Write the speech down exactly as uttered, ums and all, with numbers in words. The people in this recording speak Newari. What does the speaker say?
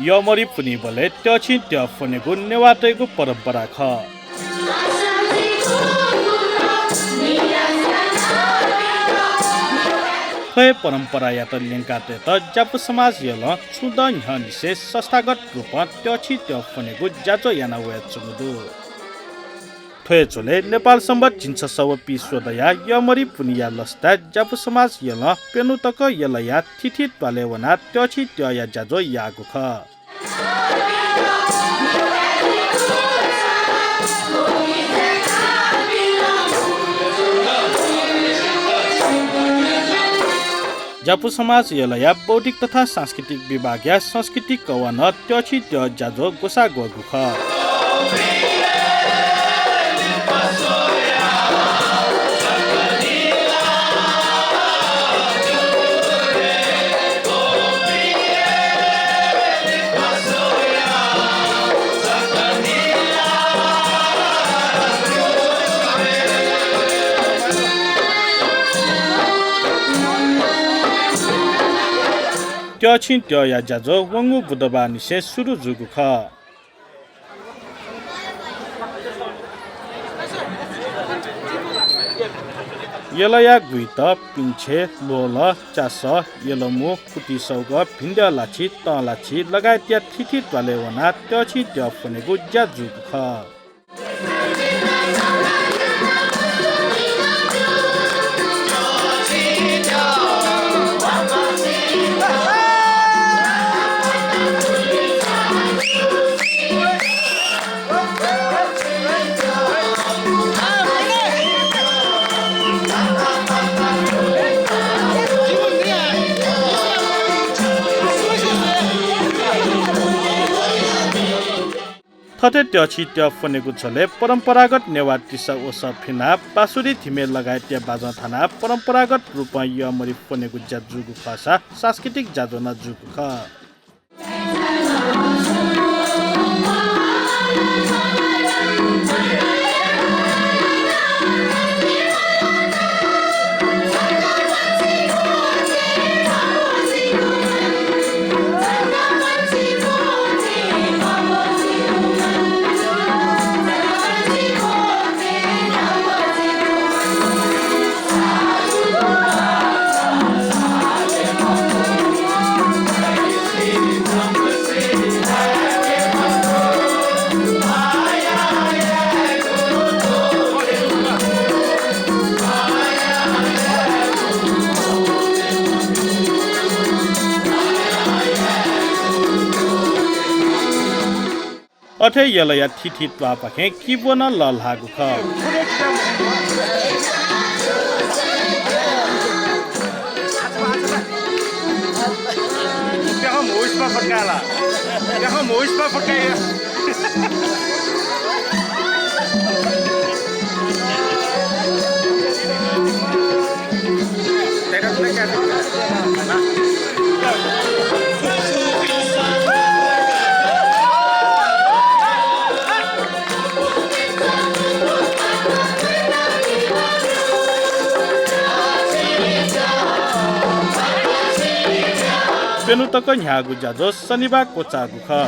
यःमरि पुन्हिबलय् त्यःछिं त्यः फ्वनेगु नेवाःतय्गु परम्परा खः। थ्व हे परम्परायात ल्यंकातयेत ज्यापु समाज यलं छुं दँ न्ह्यःनिसें संस्थागत रूपं त्यःछिं त्यः फ्वनेगु ज्याझ्वः याना वयाच्वंगु दु। थ्व हे झ्वलय् नेपाल संवत् झिंछसः व पीस्वदँया यःमरि पुन्हिया लसताय् ज्यापु समाज यलं प्यन्हु तक यलया थीथी त्वालय् वनाः त्यःछिं त्यःया ज्याझ्वः याःगु खः। ज्यापु समाज यलया बौद्धिक तथा सांस्कृतिक विभागया संस्कृति कवनं त्यःछिं त्यः ज्याझ्वः ग्वसाः ग्वःगु खः। त्यःछिं त्यःया ज्याझ्वः वंगु बुधबारनिसें सुरु जूगु खः। यलया गुइत, पिंछे, ल्वहंलं, च्यासः, यलमू, कुतिसौगः, भिंद्यः लाछि, तं लाछि लगायतया थीथी त्वालय् वनाः त्यःछिं त्यः फ्वनेगु ज्या जूगु खः। थथे त्यःछिं त्यः फ्वनेगु झ्वलय् परम्परागत नेवाः तिसा ओसः फिनाः बाँसुरी धिमे लगायतया बाजं थानाः परम्परागत रूपं यःमरि फ्वनेगु ज्या जूगु खःसा सांस्कृतिक ज्याझ्वः नं जूगु खः। अथे यलया थीथी त्वाःपाखें किब्वं नं लःल्हाःगु खः। प्यन्हु तक न्ह्याःगु ज्याझ्वः शनिबाः क्वचाःगु खः।